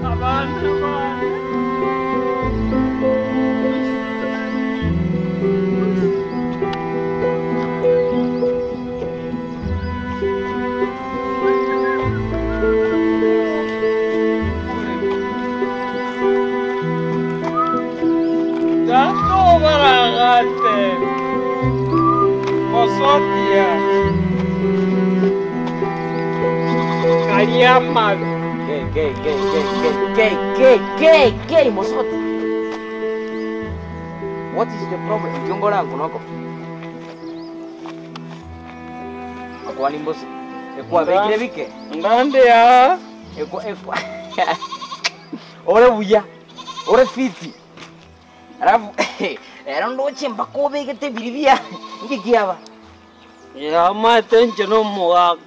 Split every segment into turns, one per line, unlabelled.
Abana bane. Tata obaragate mosotia karia amabe.
Gay, gay, gay, gay, gay, gay, gay, gay, gay, mosoti. What is the problem? Inki ngorankunoko? Akwani mbose. Ekwabekire bike.
Ndande aa.
Ekwa ekwa. Ore buya. Ore fiti. Alafu ero ndoche mpaka obegete biri bia. Inki kiaba?
Yamate inche nomogaka.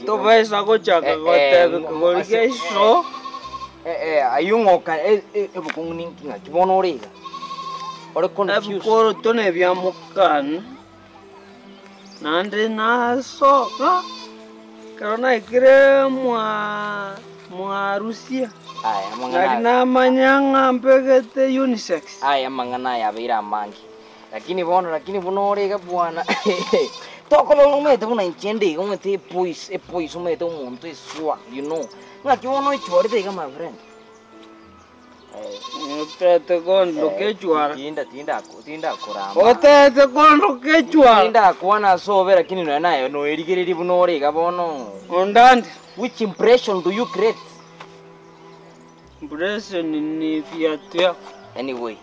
Tobaisa gochaka
Eh, eh,
goteba
ngo-
ekegori
ase-
gia iso.
Eh eh ayio ng'oka eh, eh, ebokong'u ninki ng'aki bono ore iga. Ore confused.
Ebikoroto nebia mokana. Naende nasoka, ekero naikire mwa mwarusia,
Aya amang'ana
nari
aya.
namanya ng'a mbegete unisex.
Aya amang'ana aya abeire amange. Lakini bono lakini buna ore iga bwana tokoba omanyete buna inche inde iga omanyete epoise epoise omanyete omonto eswa you know. Ng'aki bono oichorete iga my friend.
Otete kondoka echwara.
Tinda tinda tindakorama.
Otete kondoka echwara.
Tindakwana ase obe lakini nonya naye noerigereria buna ore iga bono.
Ondande.
Which impression do you create?
Impression ni viatu yako.
Anyway,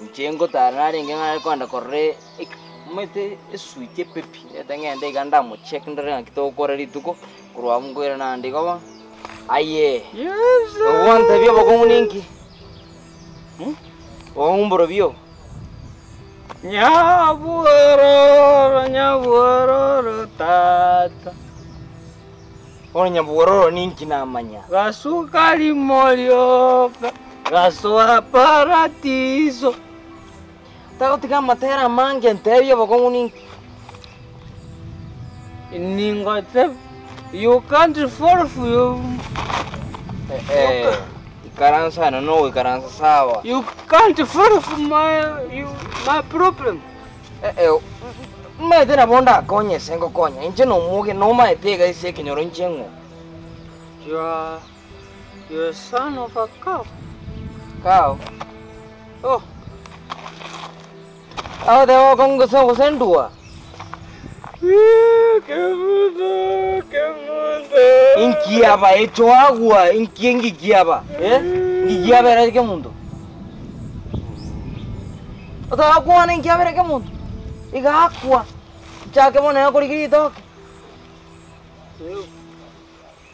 inche ngotara narenge ng'a kogenda korora ek- omanyete eswiti epepi, reta ng'ende iga ndamocheck ndore ng'aki togokora rituko, korwa abwo nkoirana naende igo bono. Aye,
Yes.
ogwantebia obokong'u ninki?
Hmm?
Obokong'u mborobio?
Nyabororo, nyabororo tata.
Bono nyabororo ninki namanya?
Gasuka rimo rioka, gasoa paradiso.
Tagotiga amatera amange ntebie obokong'u ninki?
Ningote, you can't solve you,
Eh, ikaransa eno nogoikaransa sawa.
you can't solve my, you, my problem.
Eh, eh, Omanyete nabo ndakonye ase ngokonya, inche nomoge nomaete iga ase ekenyoro inche ng'o.
You are, you are son of a cow.
Cow?
Oh.
Agoteba gokong'u gose gose ndua?
Kemunto, kemunto.
Inki aba echo agwa, inki engiki aba, eh? Ngiki abere kemunto? Otagakwana inki abere kemunto? Iga akwa, nchake bono nere korigia ritoke.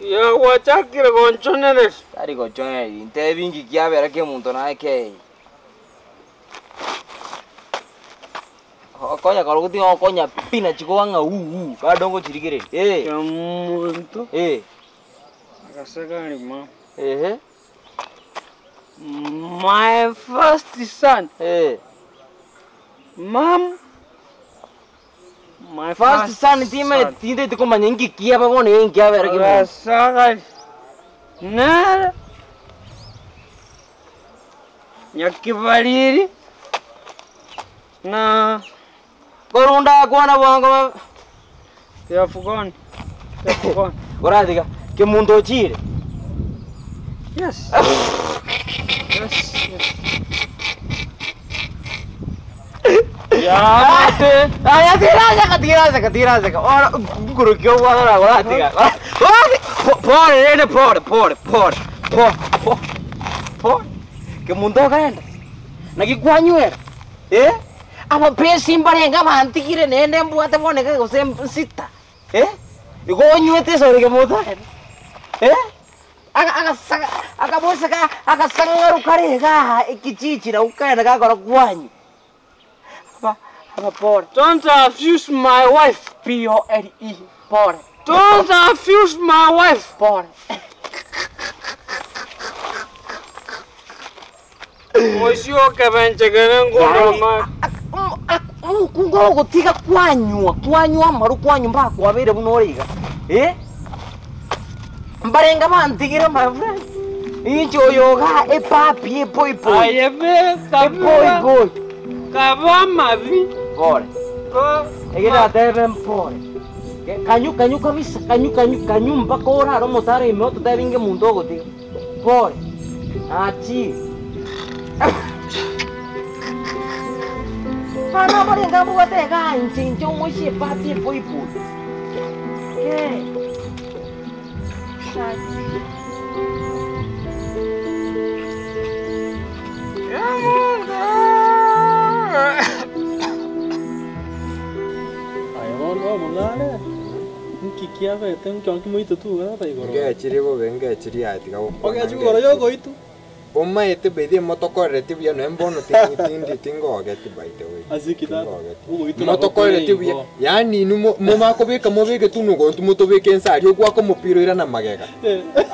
Ya gwachakire gonchonereria.
Tari gochonereria, ntebi inki kiabera kemunto naye kei. Okonya korwa gotiga gokonya pi na chikoba ng'a uu uu, bado ngochirigereria. Eh.
Kemunto.
Eh.
Agaseka rimo.
Ehe.
My first son.
Eh.
Mom. My
First son time tinde tikomanya inki kiaba bono inki abera kemunto.
Agasaka nere Nyakibariri na
Korunda akwana bwango ba
Kiafukoni. Kiafukoni.
Oratiga kemunto ochire.
Yes. Yes, yes. Yamate.
Aya tiraseka tiraseka tiraseka. Ora ngurukio bwana oratiga. Pore rende pore pore pore pore pore pore. Kemunto okaenda. Naki kwanywera? Eh? Abapesi mbarenge abantigire naende mbwate bono iga gose nsita. Eh? Igo onywete esore kemunto aye. Eh? Aga agasaga akabosa ka agasang'aru kare igaa ekichichi nabo kaenda gakora kwanyu. Aba aba pore.
Don't abuse my wife.
P-O-R-E, pore.
Don't abuse my wife.
Pore.
Moisio kebenchegere ngoroma.
Omokungu ogotiga kwanywa, kwanywa amaru kwanywa mpaka kwabeire buna ore iga. Eh? Mbarenga bantigire my friend. Inche oyo iga epapi epoipoi.
Aye be
Epoipoi.
kabua kaba mabi.
Pore.
Ko
Ege natebe mpore. Kanyu kanyu kabisa, kanyu kanyu kanyu mpaka orare omotaro ime ototebe inge omonto ogotiga. Pore. Achie. Bana abarenge mbwate iga inche inche omoisie epapi epoipoi. Ke.
Aye bono omong'are, nki kiabete nki kimoito tu tata igoro?
Ngechiri bobe ngechiri aye tiga gokwana
Ogechi igoro yogoitu.
Omaete by the way motokorereti buya noe mbono tindi tindi tingogeti by the way.
Ase ki tata?
Tingogeti.
Ogoitu nabo
Motokorereti
kore
buya
igo.
yaani inwe mo- momakobeka mobeke tu nogontu motobeke ense aria ogwaka omopira oirana magega.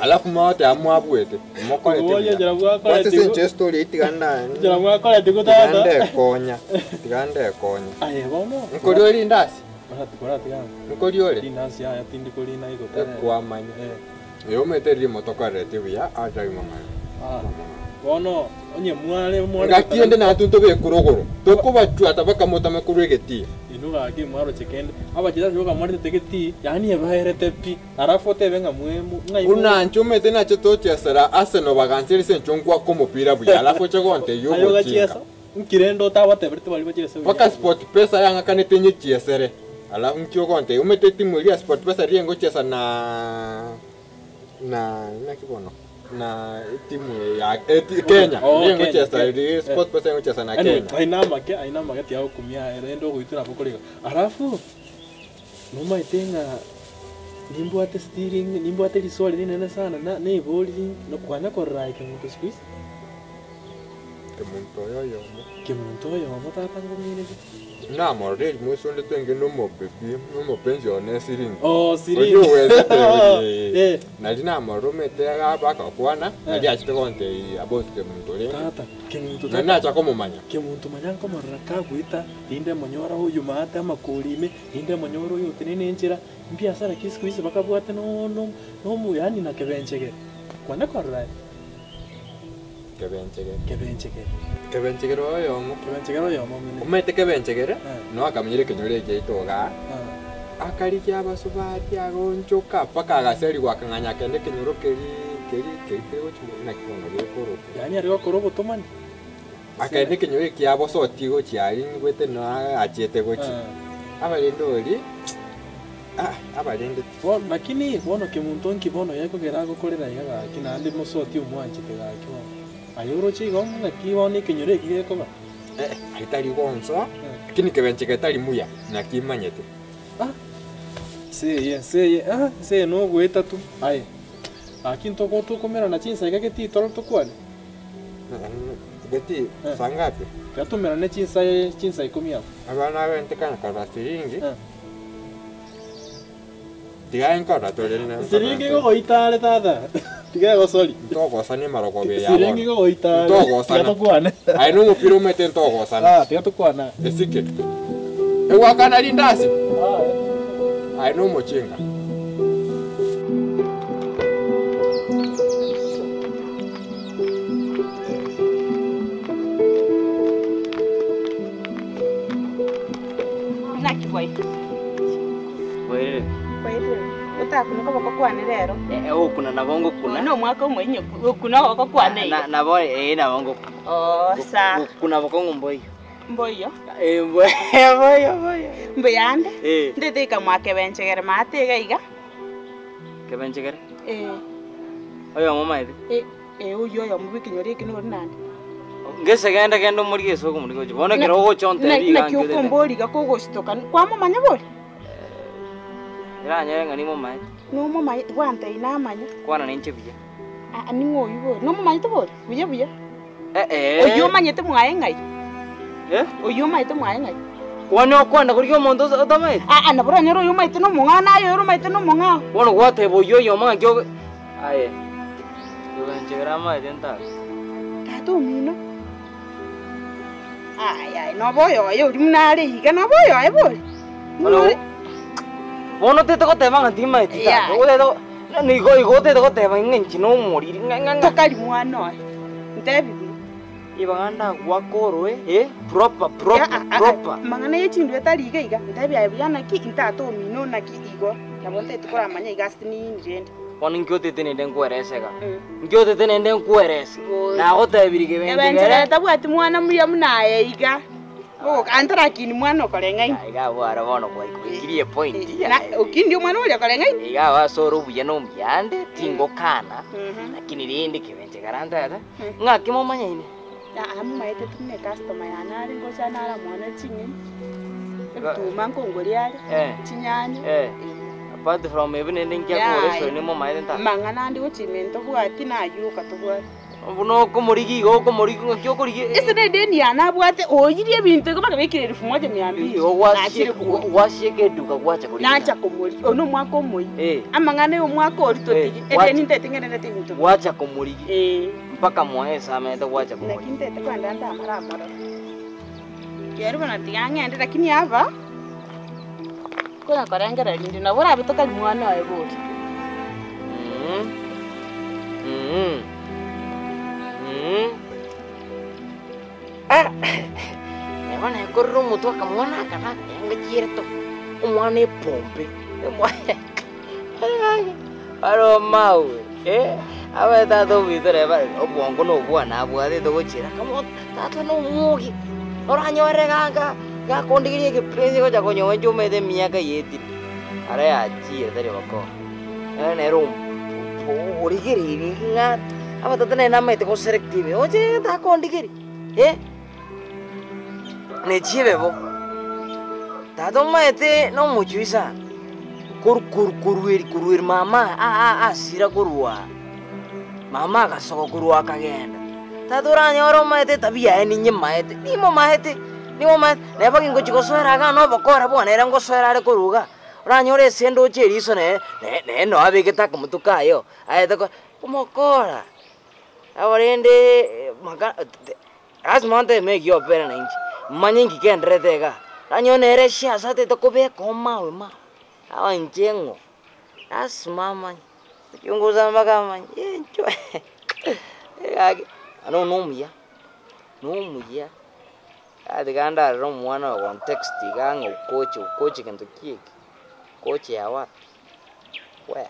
Alafu mwagoteba mwabwete mokorete
Oboria
buya.
nchera bwakoreti
Ase
go-
enchera estory eyio tiga nda
Nchera mwakoreti go
tiga
tata.
ndekonya tiga ndekonya.
Aye bono.
Nkori ore rindasi?
Koratiga.
Nkori ore?
Rindasi yaya tindi korina igo tata.
Ekwamanya.
Eh.
Eyo omanyete riria motokorereti buya atari mang'ana.
Ah. Bono onye mware mware.
Ngaki ende natwe ntobekure ogoro tokobachwata bakamotame korwa egetii.
Inwe gaki mwaroche kende abachezaji bokamwarete getii yaani ebaerete pi alafu otebe ng'a mwemu ng'a imwe
Buna inche omanyete nache tochesera Arsenal baganseria ase enchwe ngwaka omopira buya alafu oche gontebia
aye
ogochinga.
ogachiesa nki rende otabateberete baria bachiese buya.
Mpaka SportPesa yang'akanete nyechiesere alafu nki ogontebia omanyete etimu eria ya SportPesa riria engochiesa na na naki bono na etimu ya eti Kenya
Oh,
riria
Kenya,
engochiesa
Kenya.
riria SportPesa engochiesa na
Anyway,
Kenya.
aina amake aina amake tiagokumia aye rende ogoitwa nabo kore igo. Alafu nomaete ng'a nimbwate steering nimbwate riswali rinene sana na naiboriri kwanya korora aye kemunto siku hizi?
Kemunto oyo oyomo.
Kemunto oyomo tata ngomineti.
Namorora erimo onde twenge nomobebi nomopenzi one siringi.
Oh, siringi.
Oria owesete oye.
Eh.
Nari namorora omanyete agaba agakwana, nari achete gontebia about kemunto rende.
Tata, kemunto
Nari
tata.
nacha komomanya.
Kemunto manya nkomorora kagoita, rinde monyora oyo maate amakori ime, rinde monyora oyo otenene enchera, mbiasara ki siku hizi bakabwate no no nomo yaani na kebenchegere. Kwana korora aye?
Kebenchegere.
Kebenchegere.
Kebenchegere oyomo.
Kebenchegere oyomo mene.
Omanyete kebenchegere,
Eh.
no akamenyire ekenyoro eke giaito igaa,
Ah.
akarigia abasubati agonchoka mpaka agaserigwa akang'anya akende ekenyoro keri keri keri keri gochi naki bono gekorokwa.
Yaani are gokora obotomani?
Akende ekenyoro eke abosotie gochia aria nigwete no achiete gochia.
Ah.
Abarende oria, ah abarende.
Bono lakini bono kemunto nki bono gekogera agokorera iga gaki naende mosoti omwanchete gaki bono. Aye oroche igo ng'aki bono ekenyoro eki gekoba?
Eh, aye tari gonsoa,
Eh.
lakini kebenchegere tari muya, naki imanyete.
Ah, enseye enseye ah enseye nogoeta tu aye. Gaki ntoko tokomerana chinsa iga getii toro tokwane?
Getii,
Eh.
saa ngapi?
Tiga tomerane chinsa chinsa ikomi abwo.
Abana abente kana karora siringi.
Eh.
Tiga nkorora tore ne.
Siringi gogoita are tata. Tiga egosori.
Ntogosana emarogoba eye ya
Siringi
bono.
gogoita are.
Ntogosana.
Tiga tokwane.
Aye nomopira omanyete ntogosana.
Ah, tiga tokwana.
Esike. Egwakana rindasi? Aye nomochinga.
Naki bwaito?
Bwairire.
Bwairire. Otakuna koboko kwane rero.
Eh, okuna nabo ngokuna.
Ono omwaka omoinyo okuna oboko kwane iga.
Na nabo eh nabo ngokuna.
Oh, sa.
Gokuna bokong'u mboiyo.
Mboiyo?
Eh, mboiyo mboiyo mboiyo.
Mbuyande?
Eh.
Ndete ikamwa kebenchegere maate iga iga.
Kebenchegere?
Eh.
Oyomo omaete?
Eh, eh oyo oyomo bwa ekenyoro eke nori nande.
Ngese genda genda omorigie ase okomorigia gochia. Bono ekero ogocha ontebie iga
Naki
nkiorete.
okombori iga kogositoka kwamomanya bori?
Eranyore ng'a nimomaete.
Nomomanyete gwantebia namanya.
Kwana ninche buya.
Ah, ning'o oyio bori? Nomomanyete bori? Buya buya.
Eh eh.
Oyio omanyete mwaye ng'ai?
Eh?
Oyio omanyete mwaye ng'ai?
Kwani okwenda korigia omonto ose otamaeti?
Aa, nabo oranyore oyo omaete na omong'ao naye oyo omaete na omong'ao.
Bono gwateba oyio oyomo ng'aki obe aye, oganchera amaete ntaka.
Tata omino, aye aye nobe oyoye oria buna are iga nobe oyoye bori?
Bono bono otete goteba ng'a timaeti tata,
Yaya.
otete go nigo igo otete goteba ng'a inche nomoriri ng'a ng'a ng'a.
Tokari mwana oye, ntebi buya.
Ribaga ndagoaka oroe eh, proper proper proper.
Amang'ana ye chindwe tari iga iga, ntebi aye buya naki, intata omino naki igo, nabo ntaeti koramanya iga ase nini rende.
Bono inki otete nende nkwerese iga? Inki otete nende nkwerese? Nagotebirie kebe
Kebe
ntigere.
nchera tabwati mwana muya buna aye iga, bogoka ante lakini mwana okoreng'aini.
Iga abwo aro bono gwaikire epoint
Na okindi omwana oria okoreng'aini.
Iga abwo ase ore obuya na ombuya ande, tingokana, lakini rende kebe nchegara ntete. Ng'aki momanyaine?
Aa momaete tindi ne customer yane are ngocha nara mwane ching'eni, ebituma nkongoria are,
Eh.
chinyanya,
Eh. Apart from ebi nende inki akogora
Yaya.
esoni momaete nta?
Amang'ana ande gochia ime ntobwati naywo oka tobwate.
Buna okomorigia igo okomorigia ng'aki okorigia
Ase ne edeni yane abwate, oyirie ebinto igo bakabekire elfu moja mia mbili,
Igo
nachire
gwasieka
komoria.
gwasieka eduka gwacha korigia.
Nacha komoria, oyo nomwaka omoyia.
Eh.
Amang'ana ya omwaka oria totige,
Eh,
edeni ntaete ng'endererete ebinto.
Gwacha komorigia.
Eh.
Mpaka moe ase amaete gwacha
Naki
komoria.
ntaete kogenda ndamare amororo. Riaria bono tiga ng'ende lakini aba, konya korengereria rinde nabo orabe tokari mwana oye bori.
Mm. Mm. Mm. Ah, neba nekorire omotwe akamwana aka nakaenga chiere to omwana epombe Aro mawe, eh, abe tata ominto reba obwongo na obwana abwatete gochera akamo tata na omwogi, oranyore gaka gakondigeria egepensi gocha konyoa inche omanyete emiaka yaetire, ara yachire tari gokora. Ere nere origereirie ng'a abatata nere namanyete go select ebinto, oche takondigeria eh, nechiebe bo. Tata omanyete na omochie sana, koru koru korueri korueri mama asira korwa mama agasoka korwa akagenda. Tata oranyore omanyete etabia yaye ninyemaete, nimomaete nimomaete, neba gingochi gosoera igaa na obokora bwane ere ngosoera are korwa igaa, oranyore ase ndoche eriso nere nere noo abegete akamotu kaye oo, aete ko omokora. Nabo rende maka lasima nteme egiopera na inche, manye nki kenderete igaa, nanyore nere ase atagete kobeka omawe ma, aba inche ng'o, lasima amanye, chungusa mpaka amanye inchwe gaki, naende oyo nomuya, nomuya, tiga ndarore omwana oyo ogontext iga ng'a ukoche ukoche gento ki eke, ukoche ya wapi, where.